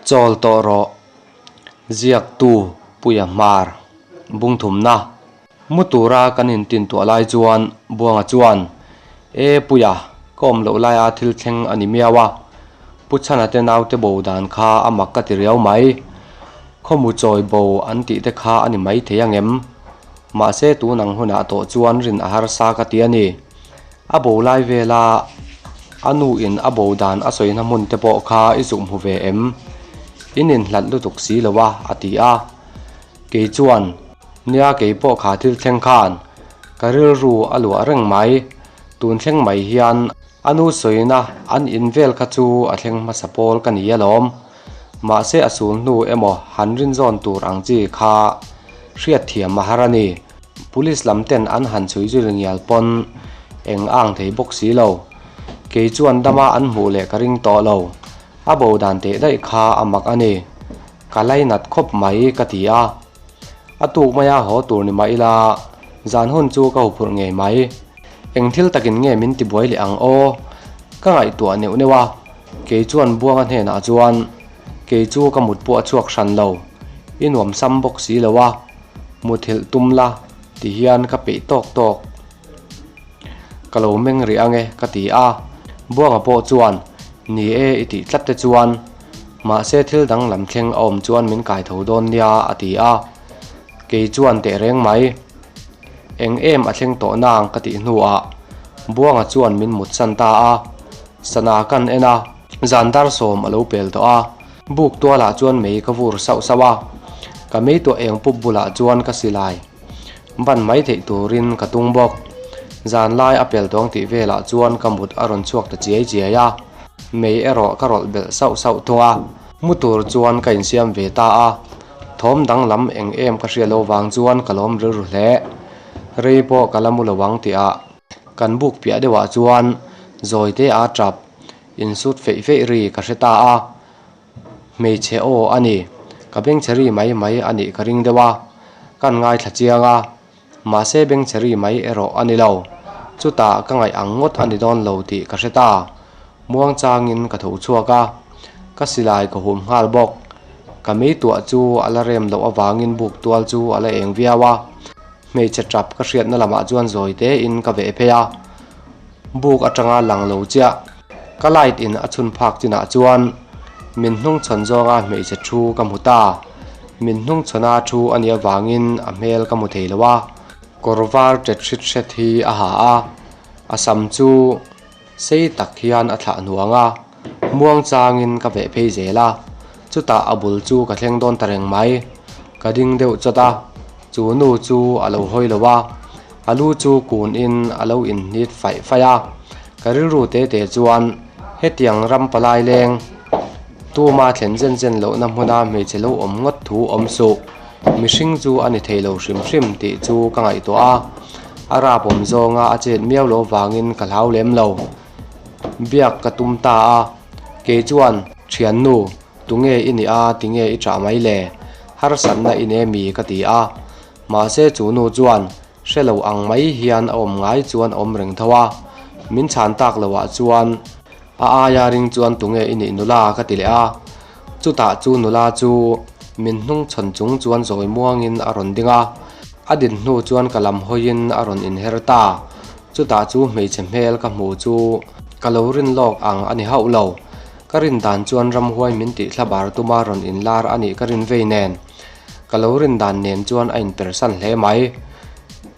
Chawl tawh rawh. Ziaktu Puia Hmar Bungthumna Mu tura kan intintuah lai chuan Buanga chuan, E Puia, ka awm loh laia thil thleng a ni miau a. Pu Chhana te naute bo dan kha a mak ka ti riau mai. Khawmu chawi bo an tih te kha a ni mai thei angem? Mahse tun ang hunah tawh chuan rin a harsa ka ti a ni. A bo lai vela a nu in a bo dan a sawina hmun te pawh kha i zuk hmu ve em? In inhlat lutuk si lo a, a ti a. Kei chuan, Nia kei pawh kha thil thleng khan ka rilru a luah reng mai. Tun thleng mai hian a nu sawina an in vel kha chu a thleng hmasa pawl ka ni alawm. Mahse a sul hnu emaw han rinzawn tur ang chi kha hriatthiam a har a ni. Police lam ten an han chhui zui ngial pawn eng ang thei bawk si lo. Kei chuan dama an hmuh leh ka ring tawh lo. A bo dan teh daih kha a mak a ni. Ka lainat khawp mai ka ti a. A tuk maia haw tur ni mah ila zan hun chu ka huphurh ngei mai. Eng thil takin nge min tibuai leh ang aw? Ka ngaihtuah neuh neuh a, kei chuan Buanga hnenah chuan kei chu ka mut pawh a chhuak hran lo, i nuam sam bawk si lo a, muthilh tum la ti hian ka peih tawk tawk. Ka lo meng rih ange ka ti a, Buanga pawh chuan ni e i tih tlat te chuan mahse thil dang lam thleng a awm chuan min kai tho dawn nia a ti a, kei chuan teh reng mai. Eng em a thleng tawh nang ka tih hnuah Buanga chuan min mutsan ta a, sana kan en a, zan dar sawm a lo pel tawh a, buk tualah chuan mei ka vur sauh sauh a, ka mei tuah eng pup bulah chuan ka silai ban mai theih turin ka tung bawk. Zan lai a pel tawng tih velah chuan ka mut a rawn chhuak ta chiai chiai a, mei erawh ka rawlh belh sauh sauh thung a. Mu tur chuan ka insiam ve ta a, thawm danglam eng em ka hriat loh vang chuan ka lawm rilru hle. Rei pawh ka la mu lo ang tihah kan buk piah deuhah chuan zawi te a tap insut feih feih ri ka hre ta a, hmeichhe aw a ni, ka bengchhe ri mai mai a nih ka ring deuh a, kan ngaithla chiang a, mahse bengchhe ri mai erawh a ni lo, chutah ka ngaih ang ngawt a ni dawn lo tih ka hre ta. Muangchangin ka tho chhuak a, ka silai ka hum nghal bawk. Ka mei tuah chu a la rem loh avangin buk tual chu a la eng viau a, hmeichhe tap ka hriatna lamah chuan zawi tein ka veh phei a. Buk atanga lang lo chiah ka light in a chhun phak chinah chuan min hnungchhawn zawnga hmeichhe thu ka hmu ta. Min hnungchhawna thu a nih avangin a hmel ka hmu thei lo a, kawr var tet hrit hret hi a ha a, a sam chu Sei tak hian a thlah hnuang a, muang changin ka veh phei zel a, chutah a bul chu ka thleng dawn ta reng mai. Ka ding deuh chawt a, chu nu chu a lo hawi lo a, a lu chu kunin a lo inhnit faih faih a. Ka rilru te te chuan hetiang ram palai leng tuma thlen zen zen lohna hmuna hmeichhe lo awm ngawt thu awm suh. Mihring chu a ni thei lo hrim hrim tih chu ka ngaihtuah a, a rap awm zawnga a chet miau loh vangin ka hlau lem lo. Biak ka tum ta a, kei chuan, Thiannu, tunge i nih a, tinge i chah mai le? Harsatna i ne mi? ka ti a. Mahse chu nu chuan hre lo ang mai hian a awm ngai chuan a awm reng tho a, min chhan tak loah chuan a aia ring chuan tunge i nih nula? ka ti leh a. Chutah chu nula chu min hnung chhawn chung chuan zawi muangin a rawn ding a, a din hnu chuan ka lam hawiin a rawn inher ta. Chutah chu hmeichhe hmel ka hmuh chu ka lo rin lawk ang a ni hauh lo. Ka rin dan chuan ramhuai min tih thlabar tuma rawn inlar a nih ka rin vei nen. Ka lo rin dan nen chuan a inpersan hle mai.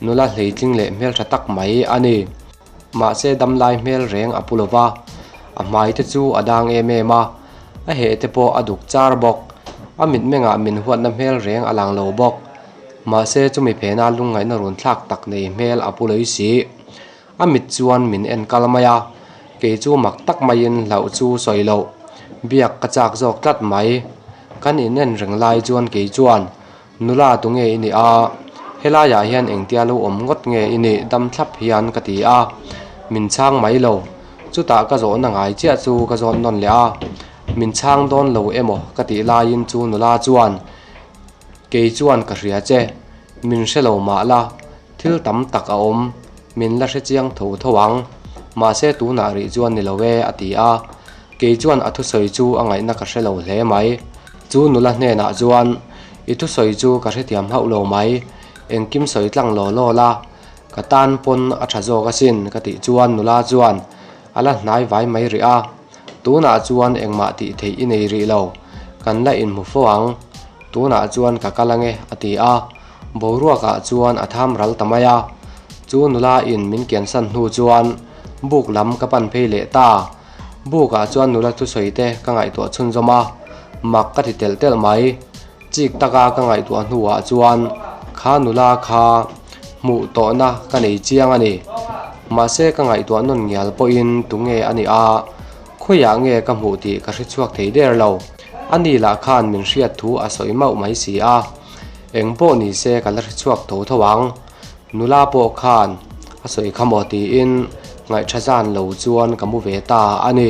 Nula hleitling leh hmeltha tak mai a ni. Mahse damlai hmel reng a pu lo va, a hmai te chu a dang em em a, a heh te pawh a duk char bawk. A mitmengah min huatna hmel reng a lang lo bawk. Mahse chumi phena lungngaihna run thlak tak nei hmel a pu lei si. A mit chuan min en kal mai a, kei chu mak tak maiin hlauh chu sawi loh, biak ka chak zawk tlat mai. Kan inen reng lai chuan kei chuan Nula tunge i nih a? Helaiah hian engtia lo awm ngawt nge i nih dam thlap hian ka ti a, min chhang mai lo. Chutah ka zawhna ngai chiah chu ka zawn nawn leh a, min chhang dawn lo emaw ka tih laiin chu nula chuan, Kei chuan ka hria che, min hre lo mah la, thil tam tak a awm, min la hre chiang tho tho ang, mahse tunah rih chuan ni lo e a ti a. Kei chuan a thusawi chu a ngaihna ka hre lo hle mai. Chu nula hnenah chuan, I thusawi chu ka hrethiam hauh lo mai, engkim sawi tlang law law la, ka tan pawn a tha zawk asin ka tih chuan nula chuan a la hnai vai mai rih a. Tunah chuan engmah tih theih i nei rih lo, kan la inhmu fo ang. Tunah chuan ka kal ange a ti a, boruakah chuan a tham ral ta mai a. Chu nula in min kiansan hnu chuan buk lam ka pan phei leh ta. Bukah chuan nula thusawi te ka ngaihtuah chhunzawm a, mak ka ti telh telh mai. Chik taka ka ngaihtuah hnuah chuan kha nula kha hmuh tawhna ka nei chiang a ni. Mahse ka ngaihtuah nawn ngial pawhin tunge a nih a, khawiah nge ka hmuh tih ka hre chhuak thei der lo. A ni lah khan min hriat thu a sawi mauh mai si a, eng pawh ni se ka la hre chhuak tho tho ang. Nula pawh khan a sawi kha maw tiin ngaihṭha zan lo chuan ka mu ve ta a ni.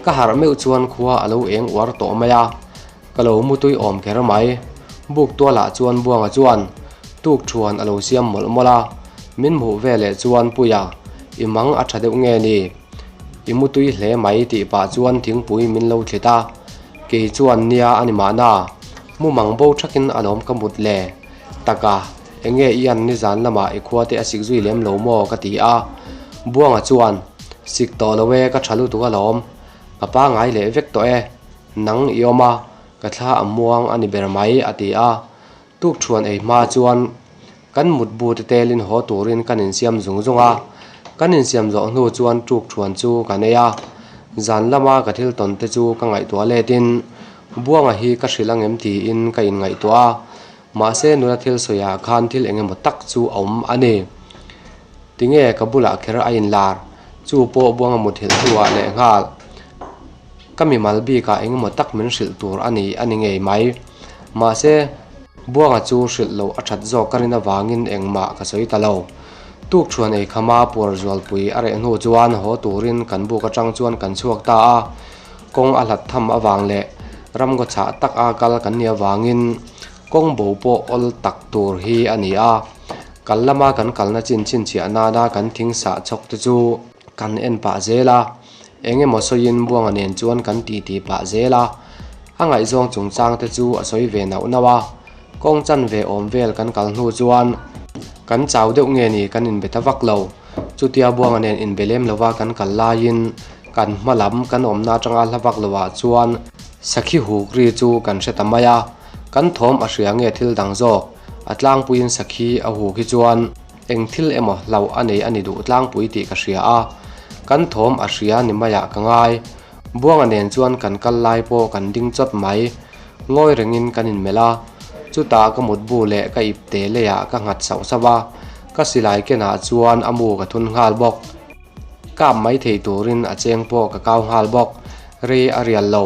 Ka harh meuh chuan khua a lo eng uar tawh mai a, ka lo mu tui awm kher mai. Buk tualah chuan Buanga chuan tuk thuan a lo siam mawlh mawlh a, min hmuh veleh chuan Puia, i mang a ṭha deuh nge ni? I mu tui hle mai tih pah chuan thingpui min lo thlit a, kei chuan nia a ni mahna, mu mang bo thakin alawm ka mut le. Taka, enge i an nizan lamah i khua te a sik zui lem lo maw ka ti a, Buanga chuan, Sik tawh lo e, ka tha lutuk alawm, ka pangai leh vek tawh e, nang i awm a, ka thla a muang a ni ber mai a ti a. Tukṭhuan ei hma chuan kan mutbu te telin haw turin kan insiam zung zung a, kan insiam zawh hnu chuan tukṭhuan chu kan ei a. Zan lama ka thil tawn te chu ka ngaihtuah letin Buanga hi ka hrilh angem tiin ka inngaihtuah a, mahse nula thil sawiah khan thil eng emaw tak chu a awm a ni. Tinge ka bulah kher a inlar? Chu pawh Buanga muthilh hnuah lehnghal. Ka mimal bikah eng emaw tak min hrilh tur a ni a ni ngei mai. Mahse, Buanga chu hrilh loh a that zawk ka rin avangin engmah ka sawi ta lo. Tukṭhuan ei khama puar zualpui a reh hnu chuan haw turin kan buk atang chuan kan chhuak ta a. Kawng a hlat tham avang leh ramngaw chhah tak a kal kan nih avangin kawng bo pawh awl tak tur hi a ni a. Kal lama kan kalna chin chhinchhiah nana kan thing sah chhawk te chu kan en pah zel a. Eng emaw sawiin Buanga nen chuan kan titi pah zel a, a ngaihzawng chungchang te chu a sawi ve nauh nauh a, kawng chanve awm vel kan kal hnu chuan kan chau deuh nge ni kan inbe ta vak lo. Chutia Buanga nen inbe lem lova kan kal laiin kan hma lam kan awmna atanga hla vak lovah chuan sakhi huk ri chu kan hre ta mai a, kan thawm a hria nge thil dang zawk, a tlangpuiin sakhi a huk hi chuan Eng thil emaw hlauh a nei a ni duh tlangpui tih ka hria a, kan thawm a hria ni maiah ka ngai. Buanga nen chuan kan kal lai pawh kan ding chawt mai. Ngawi rengin kan inmelh a, chutah ka mutbu leh ka ipte leiah ka nghat sauh sauh a, ka silai kenah chuan a mu ka thun nghal bawk. Kap mai thei turin a cheng pawh ka kau nghal bawk. Rei a rial lo.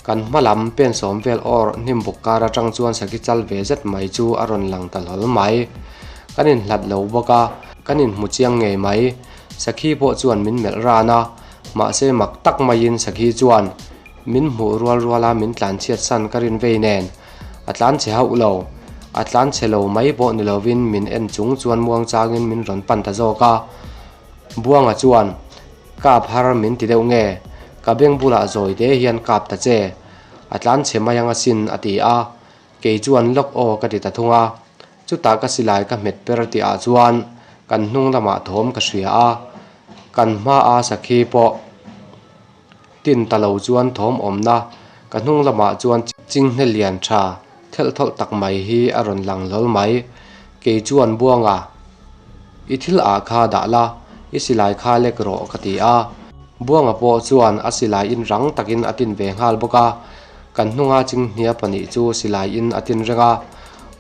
Kan hma lam pen sawm vel awr hnim buk kar atang chuan saki chal ve zet mai chu a rawn lang ta hlawl mai. Kan inhlat lo bawk a, kan inhmu chiang ngei mai. Sakhi pawh chuan min melh ran a, mahse mak tak maiin sakhi chuan min hmuh rual ruala min tlanchhiat san ka rin vei nen a tlanchhe hauh lo. A tlanchhe lo mai pawh ni lovin min en chung chuan muangchangin min rawn pan ta zawk a. Buanga chuan, Kap har min ti deuh nge? Ka beng bulah zawi te hian kap ta che. A tlanchhe mai ang asin a ti a. Kei chuan lawk aw ka ti ta thung a. Chutah ka silai ka hmet per tihah chuan kan hnung lamah thawm ka hria a. Kan hmaa sakhi pawh tin ta lo chuan thawm awmna ka hnung lamah chuan chinghne lian tha thelh thawlh tak mai hi a rawn lang hlawl mai. Kei chuan Buanga, I thil ah kha dah la, i silai kha lek rawh ka ti a. Buanga pawh chuan a silai in rang takin a tin ve nghal bawk a. Kan hnunga chinghnia pahnih chu silai in a tin reng a.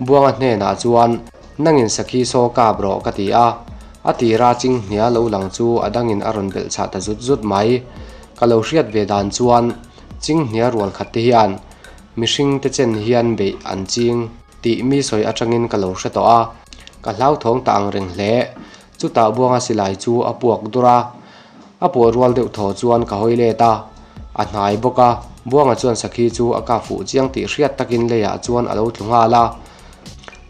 Buanga hnenah chuan, Nangin sakhi saw kap rawh ka ti a. A tira chinghnia lo lang chu a dangin a rawn belh chhah ta zut zut mai. Ka lo hriat ve dan chuan chinghnia rual khat te hian mihring te chen hian beih an ching tih mi sawi atangin ka lo hre tawh a. Ka hlauthawng ta ang reng hle. Chutah Buanga silai chu a puak dur a. A puah rual deuh thaw chuan ka hawi let a. A hnai bawk a, Buanga chuan sakhi chu a kap fuh chiang tih hriat takin leiah chuan a lo tlu nghal a.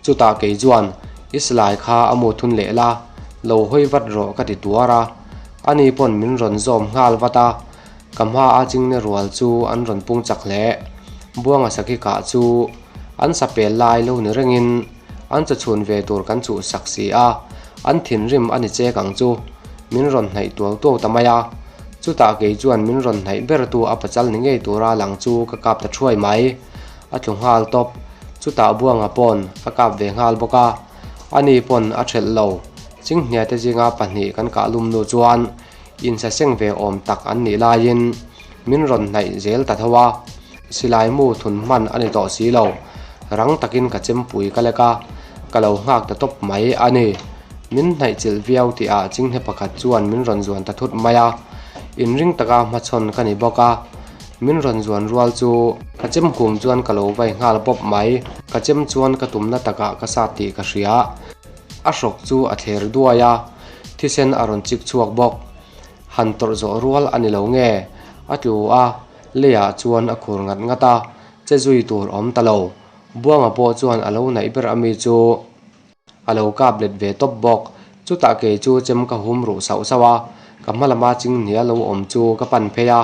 Chutah kei chuan, I silai kha a mu thun leh la, lo hawi vat rawh ka ti tuar a. Ani pawn min rawn zawm nghal vat a, ka hma a chingne rual chu an rawn pung chak hle. Buanga sakhi kah chu an sa pel lai lo ni rengin an chawchhun ve tur kan chhuhsak si a, an thinrim a ni chek ang chu. Min rawn hnaih tuau tuau ta mai a, chutah kei chuan min rawn hnaih bertu a pachal ni ngei tura lang chu ka kap ta thuai mai. A tlu nghal tawp. Chutah Buanga pawn a kap ve nghal bawk a, ani pawn a thelh lo. Chinghniate zinga pahnih kan kah lum nu chuan insaseng ve awm tak an nih laiin min rawn hnaih zel ta tho a, silai mu thun hman a ni tawh si lo, rang takin ka chempui ka lek a, ka lo nghak ta tawp mai a ni. Min hnaih chilh viau tihah chinghne pakhat chuan min rawn zuan ta thut mai a, inring taka hmachhawn ka ni bawk a, min rawn zuan rual chu ka chem hum chuan ka lo vai nghal pawp mai, ka chem chuan ka tumna takah ka sat tih ka hria. A hrawk chu a thler duai a, thisen a rawn chik chhuak bawk. Han tawrh zawh rual a ni lo nge? A tlu a, leiah chuan a khur ngat ngat a, che zui tur awm ta lo. Buanga pawh chuan a lo naih ber ami chu a lo kap let ve tawp bawk. Chutah kei chu chem ka hum ruh sauh sauh a, ka hma lama chinghnia lo awm chu ka pan phei a.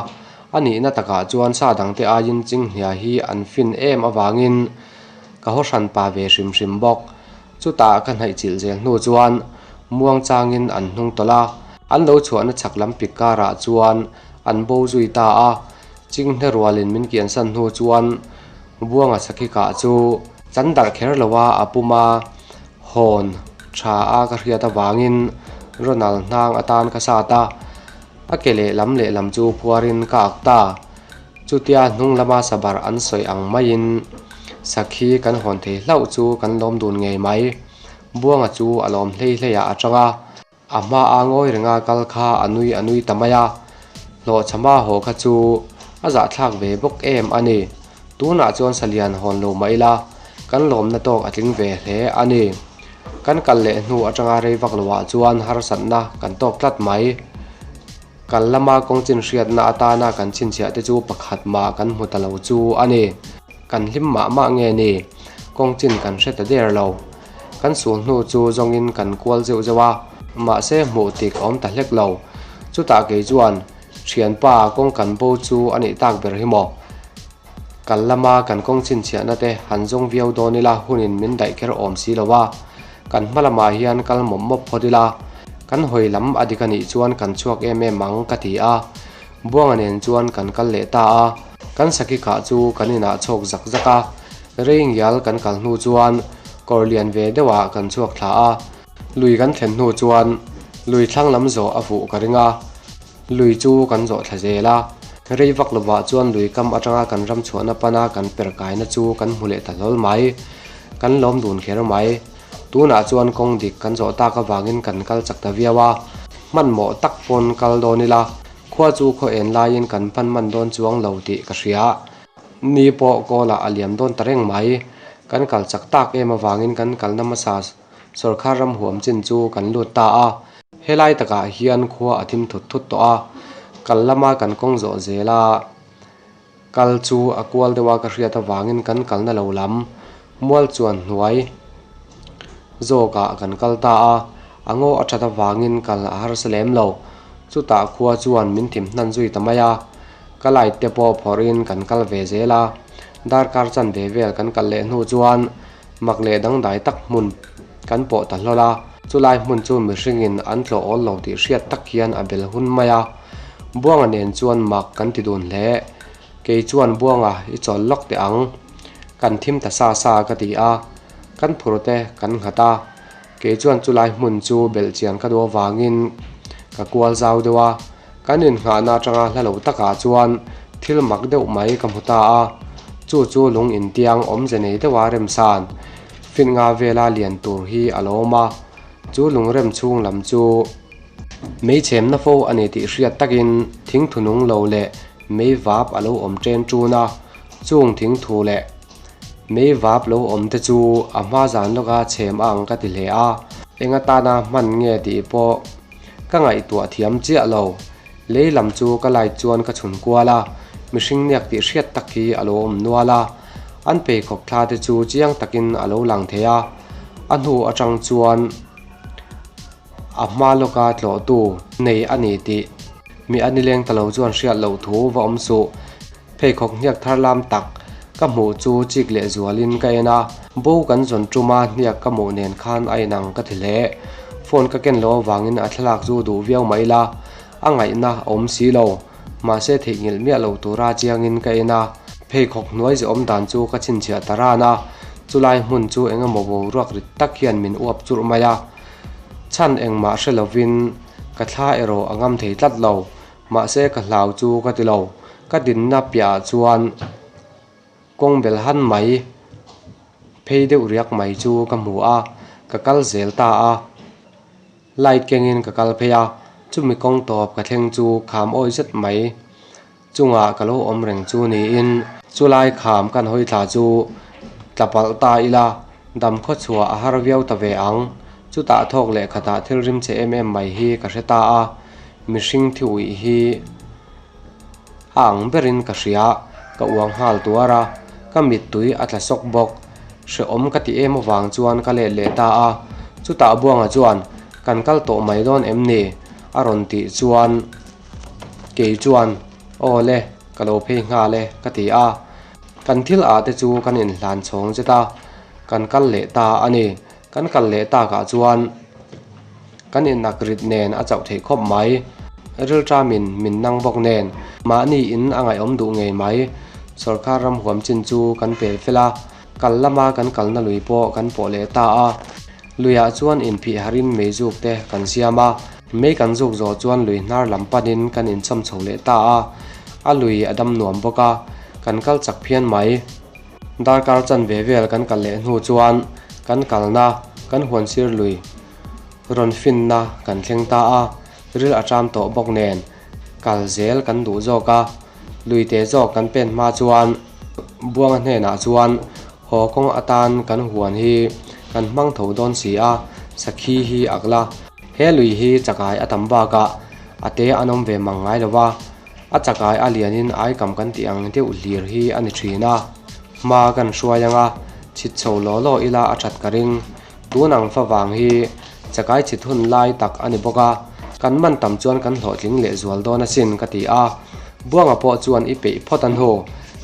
A nihna takah chuan sa dangte aiin chinghnia hi an fin em avangin ka haw hran pa ve hrim hrim bawk. Chutah ka hnaih chilh zel hnu chuan muang changin an hnung tawlh a, an lo chhuahna chhak lam pik karah chuan an bo zui ta a. Chinghne rualin min kiansan hnu chuan Buanga Sakhikah chu chan darh kher lo a, a pum a, hawn tha a ka hriat avangin Ronald hnang atan ka sat a, a ke lehlam lehlam chu phuarin ka ak ta. Chutia hnung lama sabar an sawi ang maiin sakhi kan hawn thei hlauh chu kan lawm dun ngei mai. Buanga chu a lawm hlei hleiah a tang a, a hmaa ngawi renga kal kha a nui a nui ta mai a, hlawhchhama haw kha chu a zahthlak ve bawk em a ni. Tunah chuan salian hawn lo mah ila kan lawmna tawk a tling ve hle a ni. Kan kal leh hnu atanga rei vak loah chuan harsatna kan tawk tlat mai. Kal lama kawng chin hriatna atana kan chhinchhiah te chu pakhat mah kan hmu ta lo chu a ni. Kan hlim mah mah nge ni? Kawng chin kan hre ta der lo. Kan sul hnu chu zawngin kan kual zeuh zeuh a, mahse hmuh tik a awm ta hlek lo. Chutah kei chuan, Thianpa, kawng kan bo chu a nih tak ber hi maw? Kal lama kan kawng chhinchhiahna te han zawng viau dawn ila hunin min daih kher awm si lo a, kan hma lamah hian kal mawp mawp phawt ila, kan hawi lam a dik a nih chuan kan chhuak em em ang ka ti a, Buanga nen chuan kan kal leh ta a, kan sakhi khah chu kan inah chhawk zak zak a, rei ngial kan kal hnu chuan kawr lian ve deuhah kan chhuak thla a, lui kan thlen hnu chuan lui thlang lam zawh a fuh ka ring a. Lui chu kan zawh thla zel a, rei vak lovah chuan lui kam atanga kan ram chhuahna pana kan per kaina chu kan hmu leh ta hlawl mai. Kan lawm dun kher mai. Tunah chuan kawng dik kan zawh tak avangin kan kal chak ta viau a, hmanhmawh tak pawn kal dawn ila, khua chu khaw en laiin kan hman hman dawn chuang lo tih ka hria. Ni pawh kawlah a liam dawn ta reng mai. Kan kal chak tak em avangin kan kalna hmasa Sawrkhar ram huam chin chu kan lut ta a. Helai takah hian khua a thim thut thut tawh a, kal lama kan kawng zawh zel a, kal chu a kual deuh a ka hriat avangin kan kalna lo lam mual chuan hnuai zawkah kan kal ta a, a ngaw a that avangin kal a harsa lem lo. Chutah khua chuan min thim hnan zui ta mai a, ka light te pawh phawrhin kan kal ve zel a, darkar chanve vel kan kal leh hnu chuan Mak leh dangdai tak hmun kan pawh ta hlawl a, chulai hmun chu mihringin an tlawh awl lo tih hriat tak hian a bel hun mai a. Buanga nen chuan mak kan ti dun hle. Kei chuan Buanga i chawl lawk teh ang. Kan thim ta sa sa ka ti a, kan phur te kan nghat a. Kei chuan chulai hmun chu belhchian ka duh avangin ka kual zau deuh a, kan innghahna atanga hla lo takah chuan thil mak deuh mai ka hmu ta a, chu chu lung intiang awmze nei deuha remsan fit nga vela lian tur hi a lo awm a, chu lung rem chhung lam chu mei chhemna fo a ni tih hriat takin thingthu nung lo leh mei vap a lo awm ṭen ṭun a, chung thingthu leh. Mei vap lo awm te chu a hma zan lawka chhem a ang ka ti hle a, eng atana hman nge tih pawh ka ngaihtuah thiam chiah lo. Lei lam chu ka light chuan ka chhun kual a, mihring niak tih hriat tak hi a lo awm nual a, an pheikhawk thla te chu chiang takin a lo lang thei a, a hnu atang chuan a hma lawka tlawhtu nei a ni tih mi a nileng ta lo chuan hriat loh thu va awm suh. Pheikhawk hniak thar lam tak. Ka hmuh chu chik leh zualin ka en a, bo kan zawn tuma hniak ka hmuh nen khan a inang ka ti hle. Phone ka ken loh avangin a thlalak chu duh viau mai ila, a ngaihna a awm si lo. Mahse theihnghilh miah lo tura chiangin ka en a, pheikhawk hnuai ze awm dan chu ka chhinchhiah ta ran a, chulai hmun chu eng emaw boruak rit tak hian min uap churh mai a. Chhan engmah hre lovin ka thla erawh a ngam thei tlat lo. Mahse ka hlau chu ka ti lo. Ka dinna piahah chuan kawng bel han mai phei deuh riak mai chu ka hmu a, ka kal zel ta a. Light kengin ka kal phei a, chumi kawng tawp ka thleng chu kham awi zet mai chungah ka lo awm reng chu niin chulai kham kan hawi thla chu tla palh ta ila dam khaw chhuah a har viau ta ve ang. Chutah thawk leh khatah thil rim che em em mai hi ka hre ta a, mihring thi uih hi a ang berin ka hria, ka uang nghal tuar a, ka mittui a tla sawk bawk. Hrehawm ka ti em avang chuan ka let leh ta a, chutah Buanga chuan kan kal tawh mai dawn em ni? a rawn tih chuan kei chuan Aw le, ka lo phei nghal e ka ti a, kan thil ah te chu kan inhlan chhawng zet a, kan kal leh ta a ni. Kan kal leh takah chuan kan innak rit nen a chauh theih khawp mai. Rilṭamin min nang bawk nen mahni in a ngaihawm duh ngei mai. Sawrkar ram huam chin chu kan pel fel a, kal lama kan kalna lui pawh kan pawh leh ta a. Luiah chuan inphih harin mei zuk te kan siam a, mei kan zuk zawh chuan lui hnar lam panin kan inchawm chho leh ta a. A lui a dam nuam bawk a, kan kal chak phian mai. Darkar chanve vel kan kal leh hnu chuan kan kalna kan huan sir lui rawn finna kan thleng ta a, ril a ṭam tawh bawk nen kal zel kan duh zawk a, lui te zawk kan pen hma chuan Buanga hnenah chuan haw kawng atan kan huan hi kan hmang tho dawn si a, sakhi hi ak la. He lui hi chakai a tam bakah a te an awm ve mang ngai lo va. A chakai a lianin aikam kan tih ang deuh hlir hi a ni thin a, hma kan hruai ang a, chhit chho law law ila a that ka ring. Tun ang fa vang hi chakai chhit hun lai tak a ni bawk a, kan man tam chuan kan hlawhtling leh zual dawn asin ka ti a. Buanga pawh chuan i peih phawt a hnu,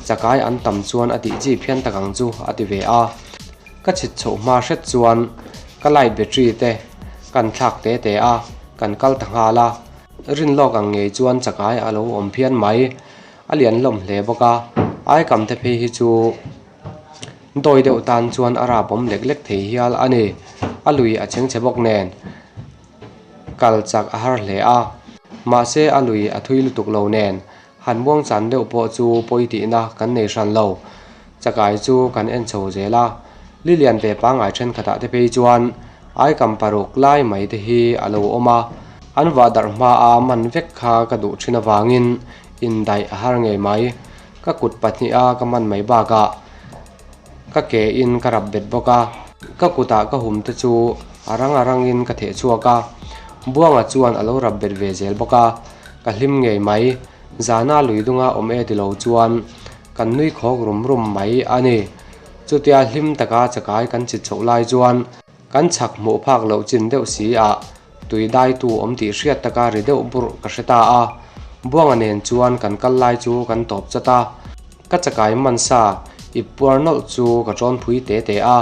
chakai an tam chuan a tih chi phian tak ang chu a ti ve a. Ka chhit chhoh hma hret chuan ka light battery te kan thlak te te a, kan kal ta nghal a. Rin lawk ang ngei chuan chakai a lo awm phian mai. A lian hlawm hle bawk a, aikam te phei hi chu dawi deuh tan chuan a rap awm lek lek thei hial a ni. A lui a chheng chhe bawk nen kal chak a har hle a, mahse a lui a thui lutuk lo nen han muang chan deuh pawh chu pawi tihna kan nei hran lo. Chakai chu kan en chho zel a, Lilian ve pangngai thenkhatah te phei chuan aikam paruk lai mai te hi a lo awm a, an vah darh hmaa man vek kha ka duh thin avangin indaih a har ngei mai. Ka kut pahniha ka man mai bakah ka ke in ka rap bet bawk a, ka kutah ka hum te chu a rang a rangin ka theh chhuak a, Buanga chuan a lo rap bet ve zel bawk a, ka hlim ngei mai. Zana lui dunga awm e tilo chuan kan nui khawk rum rum mai a ni. Chutia hlim taka chakai kan chit chhoh lai chuan kan chhak hmuh phak loh chin deuh si ah tui daitu awm tih hriat taka ri deuh burh ka hre ta a. Buanga nen chuan kan kal lai chu kan tawp chat a. Ka chakai man sa ip puar nawlh chu ka tawn phui te te a.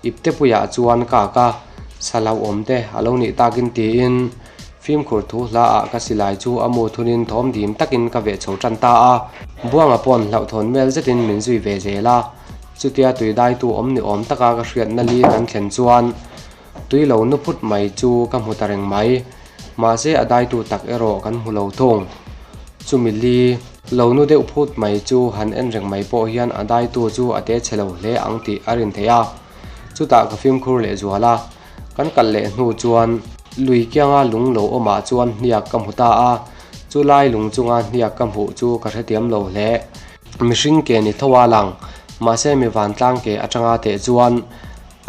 Ipte puiah chuan ka ak a, sa hlauhawm te a lo nih takin tiin Fimkhur thu hla ah ka silai chu a mu thunin thawm dim takin ka veh chho tan ta a, Buanga pawn hlauhthawn mel zetin min zui ve zel a. Chutia tui daitu awm ni awm taka ka hriatna li kan thlen chuan tui lo nu phut mai chu ka hmu ta reng mai. Mahse a daitu tak erawh kan hmu lo thung. Chumi li lo nu deuh phut mai chu han en reng mai pawh hian a daitu chu a te chhe lo hle ang tih a rin theih a. Chutah ka fimkhur leh zual a. Kan kal leh hnu chuan lui kianga lung lo awmah chuan hniak ka hmu ta a, chu lai lung chunga hniak ka hmuh chu ka hrethiam lo hle. Mihring ke ni tho a lang, mahse mi vantlang ke atanga teh chuan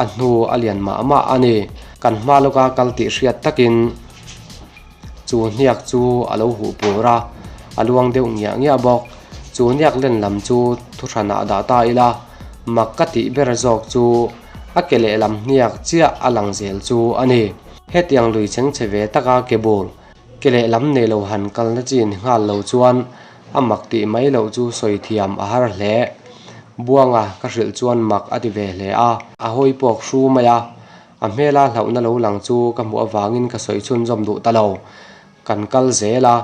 a hnu a lian mah mah a ni. Kan hma lawka kal tih hriat takin Chu hniak chu a lo huh pur a, a luang deuh ngiah ngiah bawk. Chu hniak len lam chu thuhranah dah ta ila, mak ka tih ber zawk chu a ke lehlam hniak chiah a lang zel chu a ni. Hetiang lui chheng chhe ve taka ke bul, ke lehlam nei lo han kalna chin nghal lo chuan a mak tih mai loh chu sawi thiam a har hle. Buanga ka hrilh chuan mak a ti ve hle a, a hawi puak hru mai a. A hmela hlauhna lo lang chu ka hmuh avangin ka sawi chhunzawm duh ta lo. Kan kal zel a,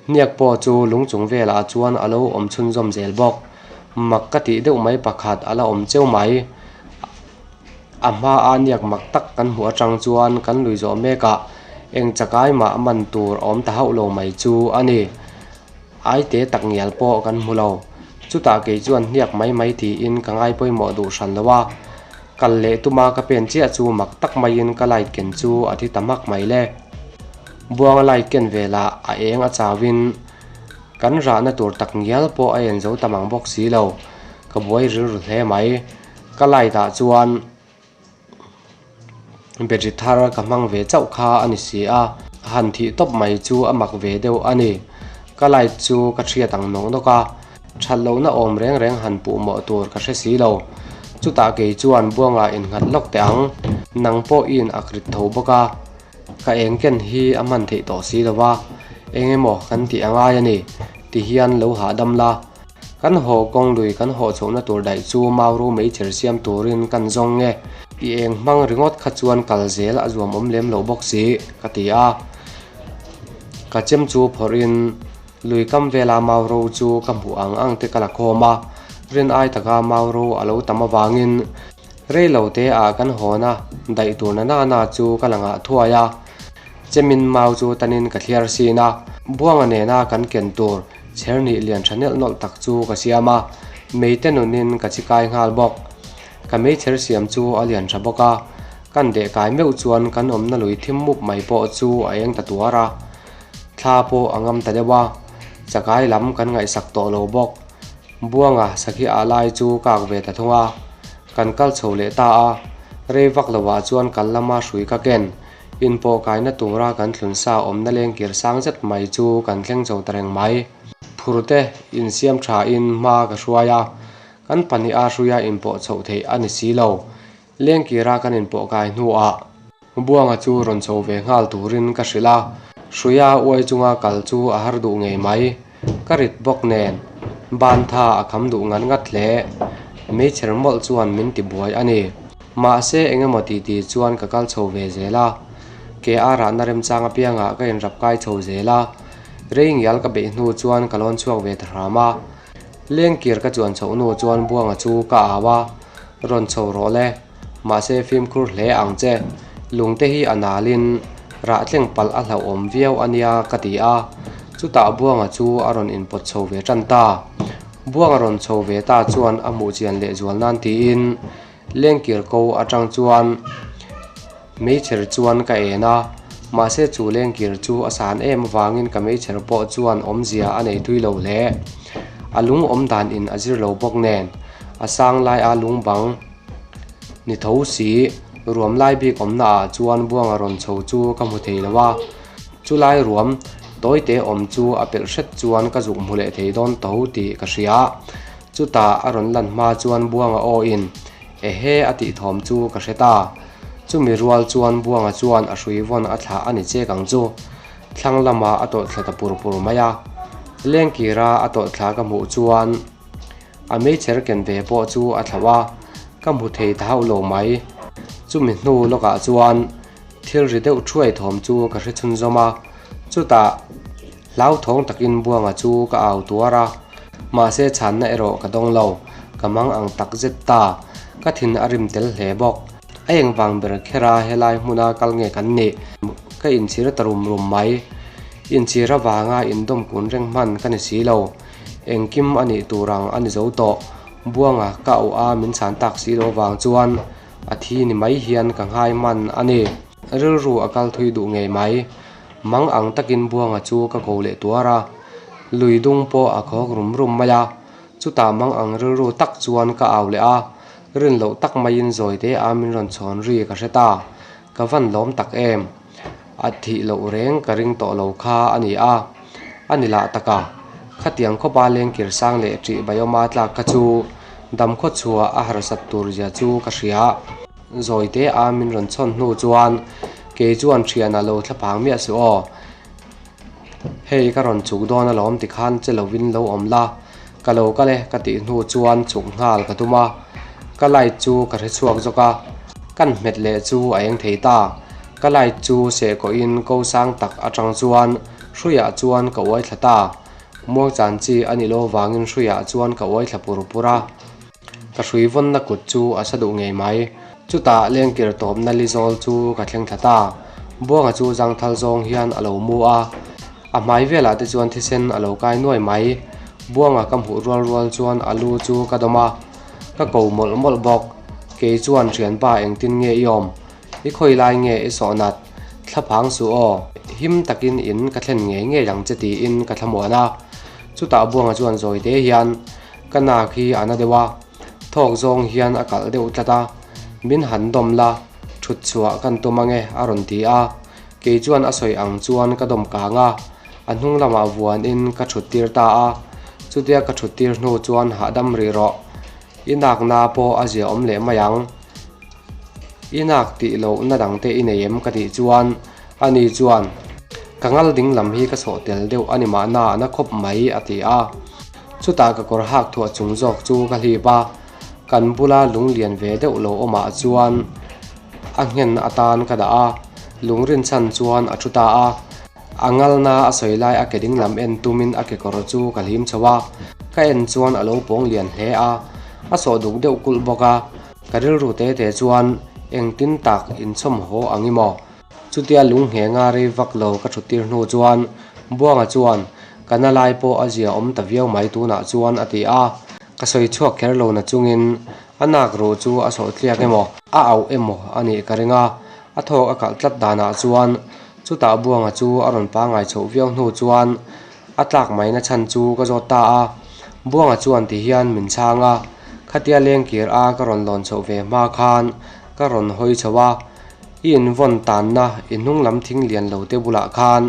hniak pawh chu lung chung velah chuan a lo awm chhunzawm zel bawk. Mak ka tih deuh mai pakhat a la awm cheu mai. A hmaa hniak mak tak kan hmuh atang chuan kan lui zawh mekah eng chakai mah man tur a awm ta hauh lo mai chu a ni. Aite tak ngial pawh kan hmu lo. Chutah kei chuan hniak mai mai tiin ka ngai pawimawh duh hran lo a. Kal leh tuma ka pen chiah chu mak tak maiin ka light ken chu a thi ta hmak mai le. Buanga light ken velah a eng a chauin kan rahna tur tak ngial pawh a en zo ta mang bawk si lo. Ka buai rilru hle mai. Ka light ah chuan. Battery thar ka hmang ve chauh kha a ni si a, han thih tawp mai chu a mak ve deuh a ni. Ka light chu ka hriat ang nawk nawk a, that lohna awm reng reng han puh mawh tur ka hre si lo. Chutah kei chuan Buanga innghat lawk teh ang, nang pawh i in ak rit tho bawk a, ka eng ken hi a hman theih tawh si lo va, eng emaw kan tih a ngai a ni, ti hian lo hahdam la. Kan haw kawng lui kan haw chhohna tur daih chu Mauru meichher siam turin kan zawng nge? I eng hmang ringawt kha chuan kal zel a zuam awm lem loh bawk si, ka ti a. Ka chem chu phawrhin lui kam vela Mauru chu ka hmuh ang ang te ka la khawm a, rin ai taka Mauru a lo tam avangin rei lo te ah kan hawna daih tur na nana chu ka la ngah thuai a. Chemin mau chu tanin ka thliar sin a, Buanga nena kan ken tur Chernih lian tha nelh nawlh tak chu ka siam a, meite nunin ka chi kai nghal bawk. Ka meichher siam chu a lian tha bawk a, kan deh kai meuh chuan kan awmna lui thim mup mai pawh chu a eng ta tuar a. Thla pawh a ngam ta deuh a, chakai lam kan ngaihsak tawh lo bawk. Buanga sakhi ah lai chu kak ve ta thung a, kan kal chho leh ta a, rei vak lovah chuan kal lama hrui ka ken. Inpawh kaina tura kan thlun sa awmna lengkir sang zet mai chu kan thleng chho ta reng mai. Phurte insiam thain hma ka hruai a, kan pahniha hruia inpawh chhoh theih a ni si lo. Lengkira kan inpawh kai hnuah Buanga chu rawn chho ve nghal turin ka hrilh a, hruia uai chunga kal chu a har duh ngei mai. Ka rit bawk nen ban tha a kham duh ngat ngat hle. Meichher mawlh chuan min ti buai a ni. Mahse engemaw tih tih chuan ka kal chho ve zel a, ke a rahna remchang apiangah ka inrap kai chho zel a, rei ngial ka beih hnu chuan ka lawn chhuak ve ta hram a. Lengkir ka chuan chhoh hnu chuan Buanga chu ka au a, rawn chho rawh le, mahse fimkhur hle ang che, lungte hi a nalin rah tleng palh a hlauhawm viau a nia ka ti a, chutah Buanga chu a rawn inpawt chho ve tan ta. Buanga rawn chho ve ta chuan a hmuh chian lehzual nan tiin, Lengkir ko atang chuan meichher chuan ka en a, mahse chu lengkir chu a san em avangin ka meichher pawh chuan awmzia a nei tui lo hle. A lung awm dan in a zir lo bawk nen, a sang lai a lung bang ni tho si, ruam lai bik awmna ah chuan buanga rawn chho chu ka hmu thei lo a, chulai ruam tawite awm chu a pelh hret chuan ka zuk hmu leh thei dawn tho tih ka hria. Chutah a rawn lan hma chuan Buanga aw in Ehe a tih thawm chu ka hre ta. Chumi rual chuan Buanga chuan a hrui vawn a thlah a ni chek ang chu. Thlang lamah a tawlh thla ta pur pur mai a. Lengkira a tawlh thla ka hmuh chuan a meichher ken ve pawh chu a thlauh a, ka hmu thei ta hauh lo mai. Chumi hnu lawkah chuan thil ri deuh thuai thawm chu ka hre chhunzawm a, chutah Hlauthawng takin Buanga chu ka au tuar a, mahse chhanna erawh ka dawng lo, ka mang ang tak zet ta, ka thin a rim tel hle bawk. A engvang ber khera helai hmuna kal nge kan nih? Ka inchhir ta rum rum mai. Inchhir avanga indawm kun reng hman ka ni si lo. Engkim a nih tur ang a ni zo tawh. Buanga ka auh a min chhan tak si lo vang chuan a thi ni mai hian ka nghai hman a ni. Rilru a kal thui duh ngei mai. Mang ang takin Buanga chu ka ko leh tuar a, lui dung pawh a khawk rum rum mai a, chutah mang ang rilru tak chuan ka au leh a, rin loh tak maiin zawi te a min rawn chhawn ri ka hre ta, ka van lawm tak em? A thih loh reng ka ring tawh lo kha a ni a, a ni lah tak a, khatiang khawpa lengkir sang leh ṭih baiawma tlak kha chu damkhaw chhuah a harsat tur zia chu ka hria. Zawi te a min rawn chhawn hnu chuan kei chuan thianah lo thla phang miah suh aw. Hei ka rawn chuk dawn alawm tikhan che lovin lo awm la. Ka lo kal e ka tih hnu chuan chhuk nghal ka tum a, ka light chu ka hre chhuak zawk a, kan hmet leh chu a eng thei ta. Ka light chu seh kawhin ko sang tak atang chuan hruiah chuan ka uai thla ta. Muangchan chi a nih lo vangin hruiah chuan ka uai thla pur pur a. Ka hrui vawnna kut chu a sa duh ngei mai. Chutah lengkir tawpna li zawl chu ka thleng thla ta. Buanga chu zangthal zawng hian a lo mu a. A hmai velah te chuan thisen a lo kai nuai mai. Buanga ka hmuh rual rual chuan a lu chu ka dawm a, ka ko mawlh mawlh bawk. Kei chuan thianpa engtin nge i awm? I khawi lai nge i sawh nat? Thlaphang suh aw, him takin in ka thlen ngei ngei ang che tiin ka thlamuan a. Chutah Buanga chuan zawi te hian ka nak hi a na deuh a, thawk zawng hian a kalh deuh tlat a, min han dawm la, thut chhuah kan tum ange a rawn ti a. Kei chuan a sawi ang chuan ka dawm kang a, a hnung lamah vuanin ka thut tir ta a, chutia ka thut tir hnu chuan hahdam rih rawh, i nakna pawh a zia awm leh mai ang. I nak tih loh na dang te i nei em ka tih chuan ani chuan ka ngal ding lam hi ka sawh tel deuh a ni mahna a na khawp mai a ti a, chutah ka kawr hak thuah chung zawk chu ka hlip a, kan bula lung lian ve deuh lo awmah chuan A nghen atan ka dah a, lung rinchhan chuan a thu ta a. A ngalna a sawi lai a ke ding lam en tumin a kekawr chu ka hlim chho a, ka en chuan a lo pawng lian hle a, a sawh duk deuh kulh bawk a. Ka rilru te te chuan engtin tak inchhawm haw ang i maw? Chutia lung nghenga rei vak lo ka thut tir hnu chuan Buanga chuan ka na lai pawh a zia awm ta viau mai tunah chuan a ti a. Ka sawi chhuak kher lo na chungin a nak ruh chu a sawh tliak emaw a auh emaw a nih ka ring a, a thawk a kalh tlat danah chuan chutah Buanga chu a rawn pangai chhoh viau hnu chuan a tlak mai na chhan chu ka zawt ta a, Buanga chuan ti hian min chhang a, khatia lengkir a ka rawn lawn chhoh ve hma khan ka rawn hawi chho a, i invawn tanna i hnung lam thing lian lo te bulah khan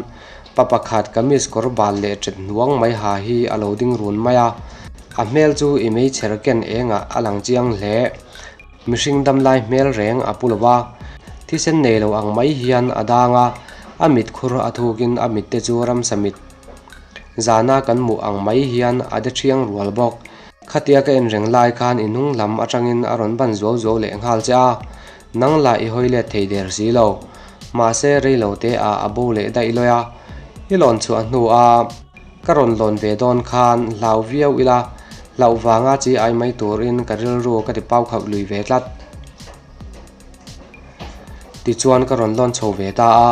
Pa pakhat kamis kawr bal leh ṭet hnuang mai ha hi a lo ding run mai a, a hmel chu i meichher ken engah a lang chiang hle. Mihring damlai hmel reng a pu lo va, thisen nei lo ang mai hian a dang a, a mit khur a thukin a mit te chu ramsa mit zana kan hmuh ang mai hian a de ṭhiang rual bawk. Khatia ka en reng lai khan i hnung lam atangin a rawn ban zuau zuau leh nghal che a, nang lah i hawi let thei der si lo. Mahse rei lo te ah a bo leh daih lawi a, i lawn chhuah hnu a ka rawn lawn ve dawn khan hlau viau ila, hlauh vanga chi ai mai turin ka rilru ka ti pau khauh lui ve tlat. Tichuan ka rawn lawn chho ve ta a,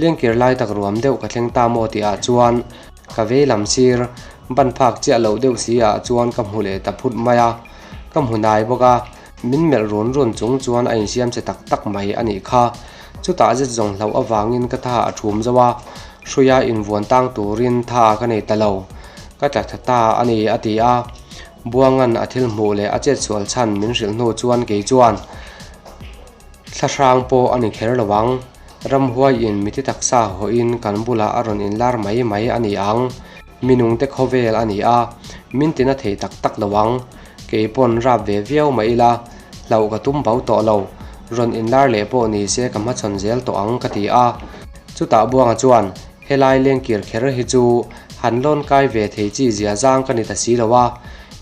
lengkir lai tak ruam deuh ka thleng ta maw tih ah chuan ka vei lam sir ban phak chiah loh deuh si ah chuan ka hmu leh ta phut mai a, ka hmu nai bawk a, min melh run run chung chuan a insiam che tak tak mai a nih kha. Chutah zet zawng hlauh avangin ka tha a thum zo a, hruia invuan tang turin tha ka nei ta lo, ka tla tha ta a ni a ti a. Buangan a thil hmuh leh a chetsual chhan min hrilh hnu chuan kei chuan thlahrang pawh a ni kher lo ang. Ramhuaiin miti taksa hawhin kan bulah a rawn inlar mai mai a ni ang. Mi nungte khawvel a ni a, min tina thei tak tak lo ang. Kei pawn rap ve viau mah ila, hlauh ka tum bo tawh lo. Rawn inlar leh pawh ni se ka hmachhawn zel tawh ang ka ti a. Chutah Buanga chuan Helai lengkir kher hi chu han lawn kai ve thei chi zia zang ka ni ta si lo a,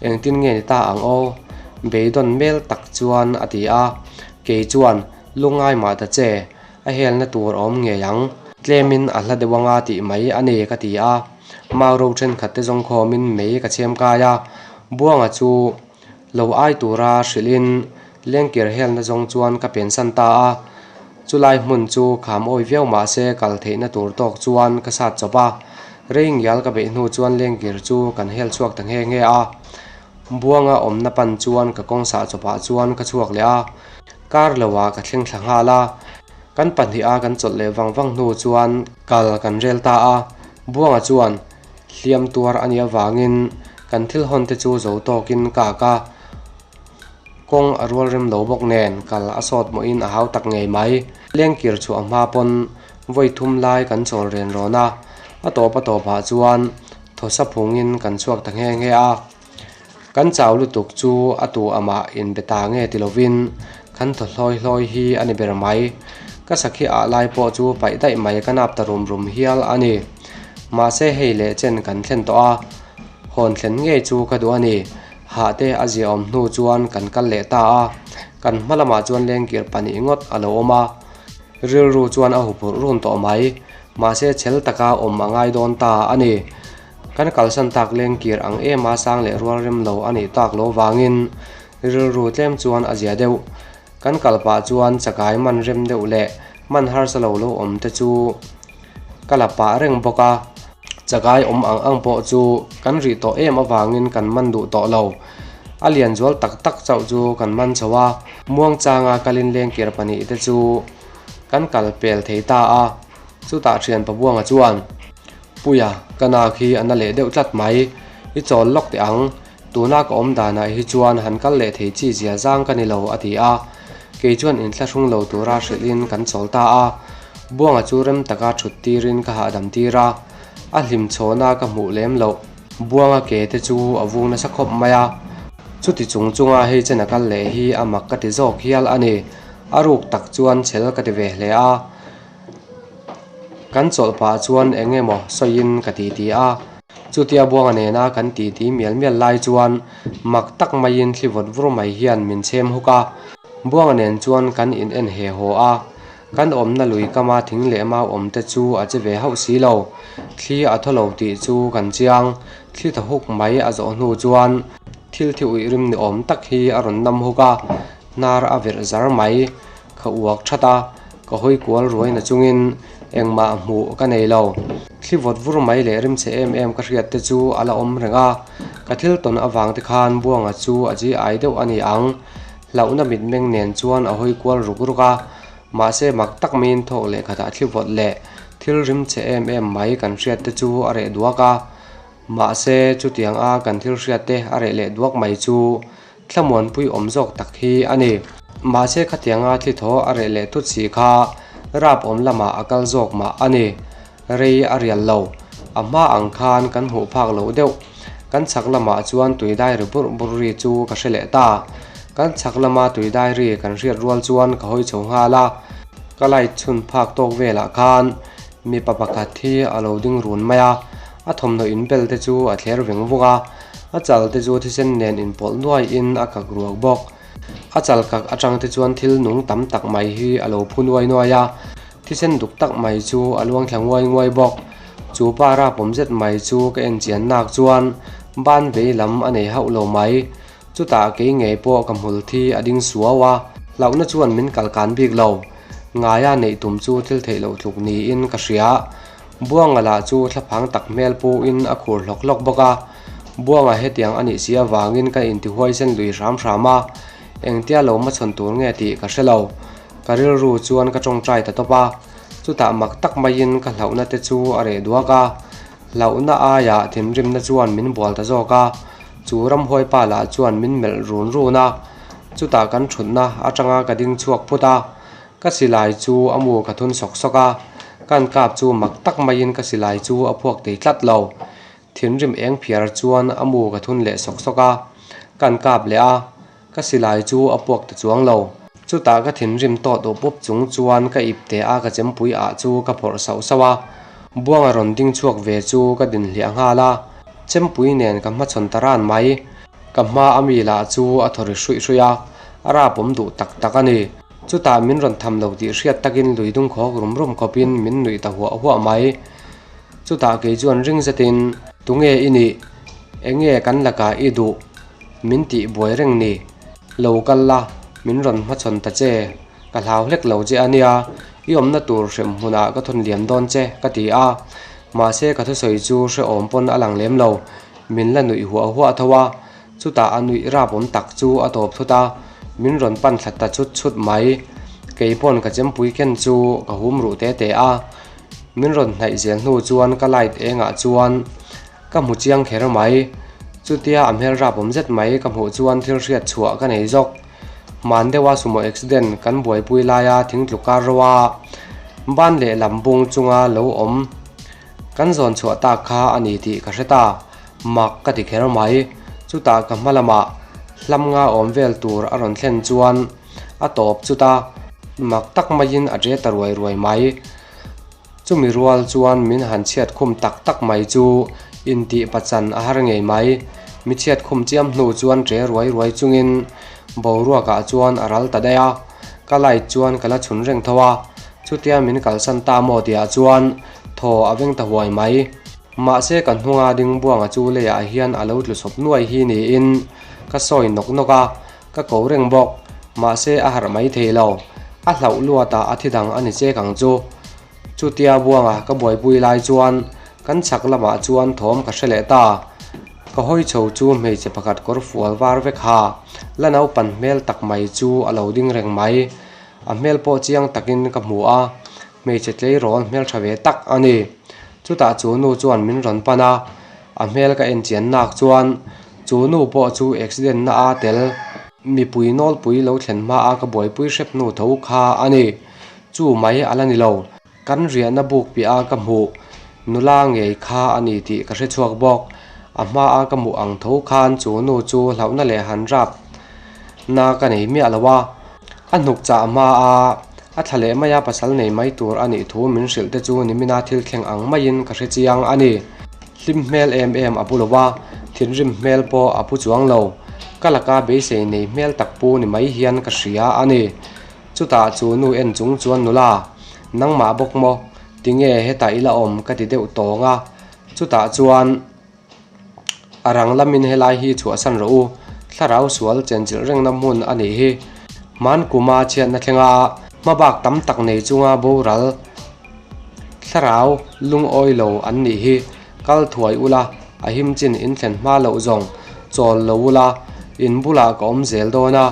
engtin nge ni ta ang aw? Beidawn mel tak chuan a ti a, kei chuan lungngai mah ta che, a helna tur a awm ngei ang, tlemin a hla deuh anga tih mai a ni ka ti a, mau ro thenkhat te zawng khawmin mei ka chhem kai a, Buanga chu lo ai tura hrilhin lengkir helna zawng chuan ka pensan ta a, chulai hmun chu kham awi viau mah se kal theihna tur tawk chuan ka sat chawp a, rei ngial ka beih hnu chuan lengkir chu kan hel chhuak ta nghe nghe a, Buanga awmna pan chuan ka kawng sah chawpah chuan ka chhuak leh a, kar loah ka thleng thla nghal a, kan pahniha kan chawlh leh vang vang hnu chuan kal kan rel ta a, Buanga chuan hliam tuar a nih avangin kan thil hawn te chu zo tawkin ka ak a, kawng a rual rem lo bawk nen kal a sawt mawhin a hau tak ngei mai. Lengkir chhuah hma pawn vawi thum lai kan chawl ren rawn a, a tawp a tawpah chuan thawsa phungin kan chhuak ta nghe nghe a. Kan chau lutuk chu a tu amah inbe ta nge ti lovin kan thaw hlawi hlawi hi a ni ber mai. Ka sakhi ah lai pawh chu paih daih mai ka nap ta rum rum hial a ni. Mahse hei leh chen kan thlen tawh a, Hawn thlen ngei chu ka duh a ni. Hah te a ziaawm hnu chuan kan kal leh ta a, kan hma lamah chuan lengkir pahnih ngawt a lo awm a. Rilru chuan a huphurh run tawh mai. Mahse chhel taka awm a ngai dawn ta a ni. Kan kalsan tak lengkir ang ema sang leh rual rem lo a nih tak lo vangin rilru tlem chuan a zia deuh. Kan kal pah chuan chakai man rem deuh leh man harsa lo lo awm te chu ka la pah reng bawk a. Chakai awm ang ang pawh chu kan rih tawh em avangin kan man duh tawh lo. A lian zual tak tak chauh chu kan man chho a, muangchanga kalin lengkir pahnih te chu kan kal pel thei ta a. Chutah thian Pabuanga chuan, Puia, ka nak hi a na leh deuh tlat mai. I chawl lawk teh ang. Tuna ka awm danah hi chuan han kal leh thei chi zia zang ka ni lo, a ti a. Kei chuan inthlahrung lo tura hrilhin kan chawl ta a. Buanga chu rem taka thut tirin ka hahdam tir a. A hlim chhawna ka hmuh lem loh. Buanga ke te chu a vung nasa khawp mai a. Chuti chung chunga hei chen a kal leh hi a mak ka ti zawk hial a ni. A ruk tak chuan chhel ka ti ve hle a. Kan chawlh pah chuan eng emaw sawiin ka titi a, chutia Buanga nena kan titi mial mial lai chuan mak tak maiin thli vawt vur mai hian min chhem huk a, Buanga nen chuan kan in en he haw a, kan awmna lui kama thing leh mau awm te chu a che ve hauh si lo, thli a thaw lo tih chu kan chiang, thli thaw huk mai a zawh hnu chuan thil thi uih rim ni awm tak hi a rawn nam huk a, hnar a verh zar mai. Ka uak that a, ka hawi kual ruai na chungin engmah hmuh ka nei lo. Thli vawt vur mai leh rimchhe em em ka hriat te chu a la awm reng a, ka thil tawn avang te khan Buanga chu a ji ai deuh a ni ang. Hlauhna mitmeng nen chuan a hawi kual ruk ruk a, mahse mak tak maiin thawk leh khatah thli vawt leh thil rimchhe em em mai kan hriat te chu a reh duak a. Mahse chutiang a kan thil hriat te a reh leh duak mai chu Thlamuanpui awm zawk tak hi a ni. Mahse khatianga thli thaw a reh leh thut si kha rap awm lamah a kal zawk mah a ni. Rei a rial lo. A hma ang khan kan hmuh phak loh deuh. Kan chhak lamah chuan tui dai ri burh burh ri chu ka hre leh ta. Kan chhak lama tui dai ri kan hriat rual chuan ka hawi chho nghal a. Ka light chhun phak tawk velah khan mipa pakhat hi a lo ding run mai a. A thawmhnaw inbel te chu a thler veng vung a, a chal te chu thisen nen inpawlh nuaiin a kak ruak bawk. A chal kak atang te chuan thil nung tam tak mai hi a lo phu nuai nuai a, thisen duk tak mai chu a luang thla nguai nguai bawk. Chu pa rapawm zet mai chu ka en chian nak chuan ban vei lam a nei hauh lo mai. Chutah kei ngei pawh ka hmul thi a ding suau a, hlauhna chuan min kalkan bik lo. Ngaia neih tum chu thil theih loh tluk niin ka hria. Buanga lah chu thlaphang tak hmel puin a khur hlawk hlawk bawk a, Buanga hetiang a nih si avangin ka intihuaisen lui hram hram a, engtia lo hmachhawn tur nge tih ka hre lo. Ka rilru chuan ka tawngtai ta tawp a, chutah mak tak maiin ka hlauhna te chu a reh duak a, hlauhna aiah thinrimna chuan min bual ta zawk a, chu ramhuaipa lah chuan min melh run run a, chutah kan thutna atanga ka ding chhuak phut a. Ka silai chu a mu ka thun sawk sawk a, kan kap chu mak tak maiin ka silai chu a phuak thei tlat lo. Thinrim eng phiar chuan a mu ka thun leh sawk sawk a, kan kap leh a, ka silai chu a puak ta chuang lo. Chutah ka thinrim tawt up up chung chuan ka ip teh a ka chempui ah chu ka phawrh sauh sauh a, Buanga rawn ding chhuak ve chu ka din hliah nghal a, chempui nen ka hmachhawn ta ran mai. Ka hma a mi lah chu a thaw ri hruih hruih a, a rapawm duh tak tak a ni. Chutah min rawn tham lo tih hriat takin lui dung khawk rum rum khawpin min nuih ta huah huah mai. Chutah kei chuan ring zetin, Tunge i nih? Enge kan lakah i duh? Min tih buai reng ni. Lo kal la, min rawn hmachhawn ta che. Ka hlau hlek lo che a nia, i awmna tur hrem hmunah ka thawn liam dawn che, ka ti a. Mahse ka thusawi chu hrehawm pawn a lang lem lo. Min la nuih huah huah tho a. Chutah a nuih rap awm tak chu a tawp thut a, min rawn pan thla ta chut chut mai. Kei pawn ka chempui ken chu ka hum ruh te te a, min rawn hnaih zel hnu chuan ka light engah chuan ka hmu chiang kher mai. Chutia a hmel rap awm zet mai ka hmuh chuan thil hriat chhuah ka nei zawk. Hman deuha sumo accident kan buaipui laia thingtlu kar ro a, ban lehlam bung chunga lo awm Kan zawn chhuah tak kha a ni tih ka hre ta, mak ka ti kher mai. Chutah ka hma lamah hlam nga awm vel tur a rawn thlen chuan a tawp chut a, mak tak maiin a ṭe ta ruai ruai mai. Chumi rual chuan min han chhiat khum tak tak mai chu Intih pachan a har ngei mai. Mi chhiat khum chiam hnu chuan ṭe ruai ruai chungin boruakah chuan a ral ta daih a. Ka light chuan ka la chhun reng tho a, chutia min kalsan ta maw tihah chuan thaw a veng ta huai mai. Mahse ka hnunga ding buanga chu leiah hian a lo tlu sawp nuai hi niin ka sawi nawk nawk a, ka ko reng bawk. Mahse a harh mai thei lo. A hlauh luatah a thi dang a ni chek ang chu. Chutia buanga ka buaipui lai chuan kan chhak lamah chuan thawm ka hre leh ta. Ka hawi chho chu hmeichhe pakhat kawr fual var vek ha, la naupan hmel tak mai chu a lo ding reng mai. A hmel pawh chiang takin ka hmu a, hmeichhe tleirawl hmeltha ve tak a ni. Chutah chu nu chuan min rawn pan a, a hmel ka en chian nak chuan chu nu pawh chu accident na a tel mipui nawlpui lo thlen hma a ka buaipui hrep hnu tho kha a ni. Chu mai a la ni lo. Kan riahna buk piah a ka hmuh nula ngei kha a ni tih ka hre chhuak bawk. A hma a ka hmuh ang tho khan chu nu chu hlauhna leh han rap na ka nei miah lo a. A hnuk chah hma a a thla leh mai a pasal nei mai tur a nih thu min hrilh te chu nimina thil thleng ang maiin ka hre chiang a ni. Hlim hmel em em a pu lo a, thinrim hmel pawh a pu chuang lo. Ka laka beisei nei hmel tak pu ni mai hian ka hria a ni. Chutah chu nu en chung chuan nula, nangmah bawk maw? Tinge hetah i la awm ka ti deuh tawng a. Chutah chuan a rang lamin helai hi chhuahsan rawh u, thlarau sual chenchilh rengna hmun a nih hi. Hman kuma chhiatna thlenga hmabak tam tak nei chunga boral thlarau lungawi lo an nih hi. Kal thuai ula, a him chin in thlen hma loh zawng chawl lo ula, in bulah ka awm zel dawn a.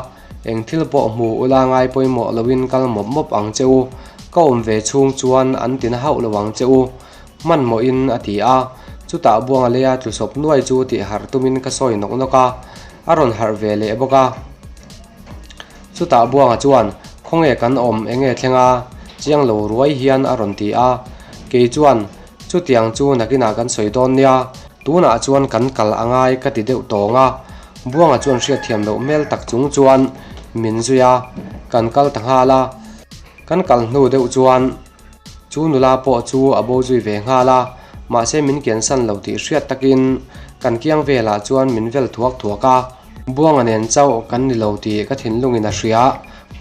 Eng thil pawh hmu ula ngai pawimawh loin kal mawp mawp ang che u, ka awm ve chhung chuan an ti na hauh lo ang che u, hmanhmawhin a ti a. Chutah Buanga leia tlu sawp nuai chu tih harh tumin ka sawi nawk nawk a, a rawn harh ve leh bawk a. Chutah Buanga chuan, Khawnge kan awm enge thleng a? Chiang lo ruai hian a rawn ti a. Kei chuan, Chutiang chu nakinah kan sawi dawn nia, tunah chuan kan kal a ngai ka ti deuh tawng a. Buanga chuan hriatthiam loh hmel tak chung chuan min zui a, kan kal ta nghal a. Kan kal hnu deuh chuan chu nula pawh chu a bo zui ve nghal a, mahse min kiansan lo tih hriat takin kan kiang velah chuan min vel thuak thuak a. Buanga nen chauh kan ni lo tih ka thinlungin a hria.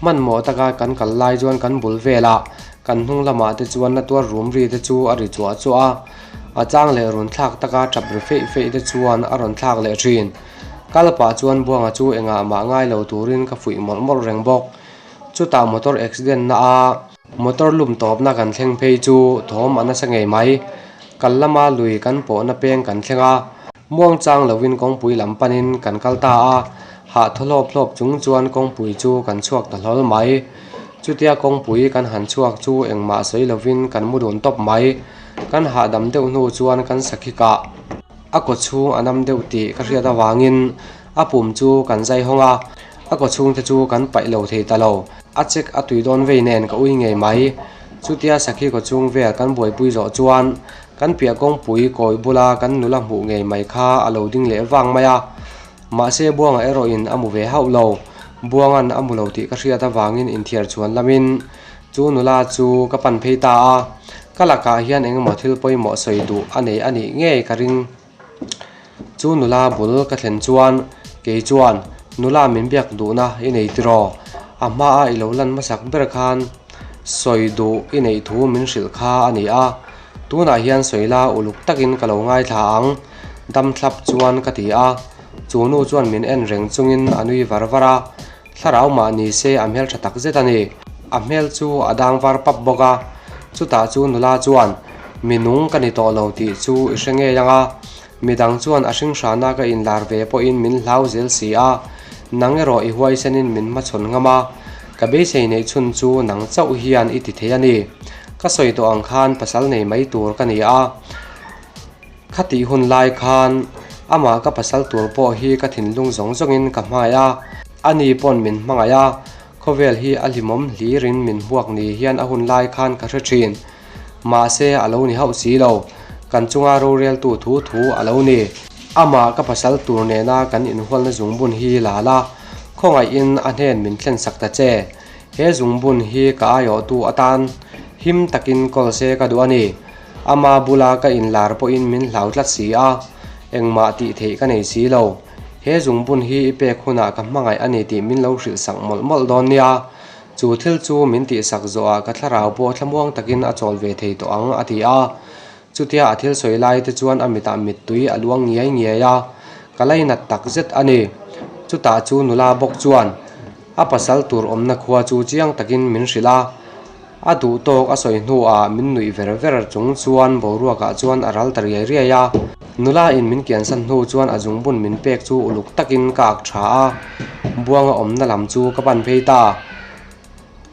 Hmanhmawh taka kan kal lai chuan kan bul velah kan hnung lamah te chuan na tuar rum ri te chu a ri chuah chuah a. A chang leh run thlak taka tap ri feih feih te chuan a rawn thlak leh thin. Kal pah chuan Buanga chu engah mah ngai lo turin ka fuih mawlh mawlh reng bawk. Chutah motor accident na a motor lum tawpna kan thleng phei chu thawm a nasa ngei mai. Kal lama lui kan pawhna peng kan thleng a, muang chang lovin kawngpui lam panin kan kal ta a, hah thaw hlawp hlawp chung chuan kawngpui chu kan chhuak ta hlawl mai. Chutia kawngpui kan han chhuak chu engmah sawi lovin kan mu dun tawp mai. Kan hahdam deuh hnu chuan kan sakhi kah a kaw chhung a nam deuh tih ka hriat avangin a pum chu kan zai hawng a, a kaw chhung te chu kan paih lo thei ta lo. A check a tui dawn vei nen ka ui ngei mai. Chutia sakhi kaw chhung vel kan buaipui zawh chuan kan piah kawngpui kawi bula kan nula hmuh ngei mai kha a lo ding leh vang mai a. Mahse Buanga erawhin a mu ve hauh lo. Buanga'n a mu lo tih ka hriat avangin inthiar chhuan lamin Chu nula chu ka pan phei ta a, ka lakah hian engemaw thil pawimawh sawi duh a nei a nih ngei ka ring. Chu nula bul ka thlen chuan kei chuan nula min biak duhna i nei tiraw? A hmaa i lo lan hmasak ber khan sawi duh i neih thu min hrilh kha a ni a, tunah hian sawi la uluk takin ka lo ngaithla ang dam thlap chuan ka ti a, chu nu chuan min en reng chungin a nui var var a. Thlarau mah ni se a hmel tha tak zet a ni. A hmel chu a dang var pap bawk a. Chutah chu nula chuan, Mi nung ka ni tawh lo tih chu i hre ngei ang a. Midang chuan a hringhrana ka inlar ve pawhin min hlau zel si a. Nang erawh i huaisenin min hmachhawn ngam a. Ka beisei neih chhun chu nang chauh hian i ti thei a ni. Ka sawi tawh ang khan pasal nei mai tur ka ni a. Khatih hun lai khan amah ka pasal tur pawh hi ka thinlung zawng zawngin ka hmangaih a, ani pawn min hmangaih a, khawvel hi a hlimawm hlirin min hmuak ni hian a hun lai khan ka hre thin. Mahse a lo ni hauh si lo, kan chunga roreltu thu thu a lo ni. Amah ka pasal tur nena kan inhualna zungbun hi la la, khawngaihin a hnen min thlen sak ta che. He zungbun hi ka aiawhtu atan him takin kawl se ka duh a ni. Ama bula ka inlar pawhin min hlau tlat si a, engmah tih theih ka nei si lo. He zungbun hi i pek hunah ka hmangaih a ni tih min lo hrilh sak mawlh mawlh dawn nia. Chu thil chu min tihsak zawhah ka thlarau pawh thlamuang takin a chawl ve thei tawh ang, a ti a. Chutia a thil sawi lai te chuan a mitah mittui a luang ngiai ngiai a, ka lainat tak zet a ni. Chutah chu nula bawk chuan a pasal tur awmna khua chu chiang takin min hrilh a. A duh tawk a sawi hnuah min nuih ver ver chung chuan boruakah chuan a ral ta riai riai a. Nula in min kiansan hnu chuan a zungbun min pek chu uluk takin ka ak tha a, Buanga awmna lam chu ka pan phei ta.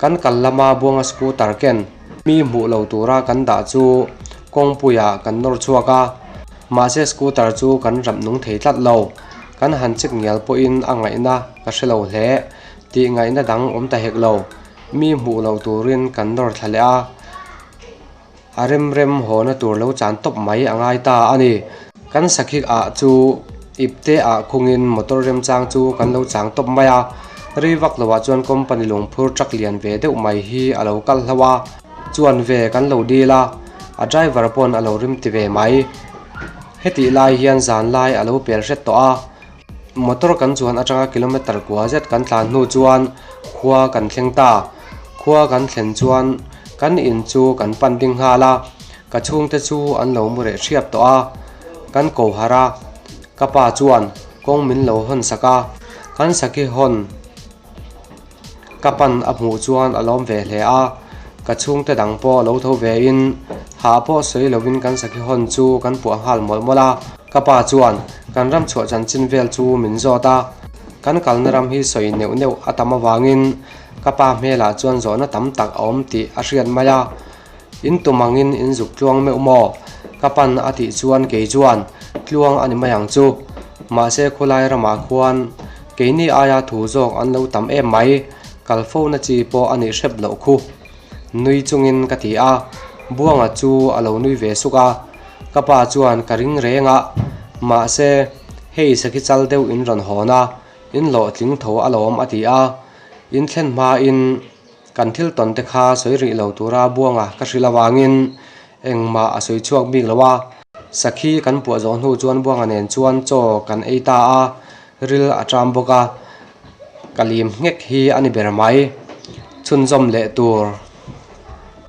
Kan kal lama Buanga scooter ken mi hmuh lo tura kan dah chu kawngpuiah kan nawr chhuak a, mahse scooter chu kan ramh nung thei tlat lo. Kan han chik ngial pawhin a ngaihna ka hre lo hle. Tih ngaihna dang awm ta hek lo. Mi hmuh loh turin kan nawr thla leh a, a rem rem hawna tur lo chan tawp mai a ngai ta a ni. Kan sakhik ah chu ipte ah khungin motor remchang chu kan lo chang tawp mai a, rei vak loah chuan company lungphur truck lian ve deuh mai hi a lo kal hlauh a, chuan ve kan lo dil a, a driver pawn a lo rim ti ve mai. Hetih lai hian zan lai a lo pel hret tawh a. Motor kan chuan atanga kilometer kua zet kan tlan hnu chuan khua kan thleng ta. Khua kan thlen chuan kan in chu kan pan ding nghal a, ka chhungte chu an lo mu reh hriap tawh a, kan ko harh a, ka pa chuan kawng min lo hawn sak a, kan sakhi hawn. Ka pan a hmuh chuan a lawm ve hle a, ka chhungte dang pawh lo tho ve in hah pawh sawi lovin kan sakhi hawn chu kan puah nghal mawlh mawlh a. Ka pa chuan kan ram chhuah chanchin vel chu min zawt a, kan kalna ram hi sawi neuh neuh a tam avangin ka pa hmelah chuan zawhna tam tak a awm tih a hriat mai a. In tum angin in zuk tluang meuh maw? Ka pan a tih chuan kei chuan tluang a ni mai ang chu. Mahse khulai ramah khuan keini aia thu zawk an lo tam em mai, kal fo na chi pawh a nih hrep loh khu. Nui chungin ka ti a, Buanga chu a lo nui ve suk a, ka pa chuan ka ring reng a, mahse hei sakhi chal deuh in rawn hawn a, in hlawhtling tho alawm a ti a, in thlen hmain Kan thil tawn te kha sawi rih lo tura Buanga ka hrilh avangin engmah a sawi chhuak bik lo a. Sakhi kan puah zawh hnu chuan Buanga nen chuan chaw kan ei ta a, ril a ṭam bawk a, ka lim nghek hi a ni ber mai. Chhunzawm leh tur.